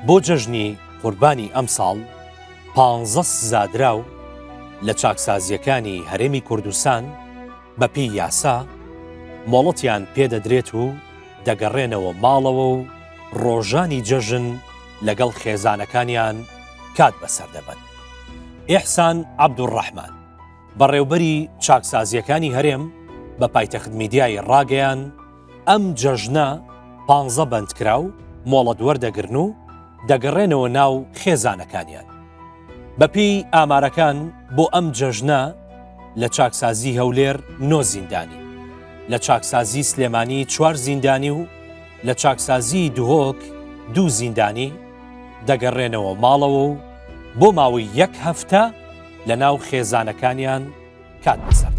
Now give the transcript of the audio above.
بۆ جەژنی قوربانی ئەمساڵ پانزە سزادراو لە چاکسازییەکانی هەرێمی کوردستان بەپێی یاسا مۆڵەتیان پێدەدرێت و دەگەڕێنەوە ماڵەوە و ڕۆژانی جەژن لەگەڵ خێزانەکانیان کات بەسەر دەبەن. ئیحسان عەبدولڕەحمان، بەڕێوبەری چاکسازییەکانی هەرێم بە پایتەخت میدیای ڕاگەیان، ئەم جەژنە پانزە بەندکراو مۆڵەت وەردەگرن و دەگەڕێنەوە ناو خێزانەکانیان. بەپێی ئامارەکان بۆ ئەم جەژنە لە چاکسازی هەولێر نۆ زیندانی، لە چاکسازی سلێمانی چوار زیندانی و لە چاکسازی دهۆک دوو زیندانی دەگەڕێنەوە ماڵەوە و بۆ ماوەی یەک هەفتە لەناو خێزانەکانیان کات بەسەر دەبەن.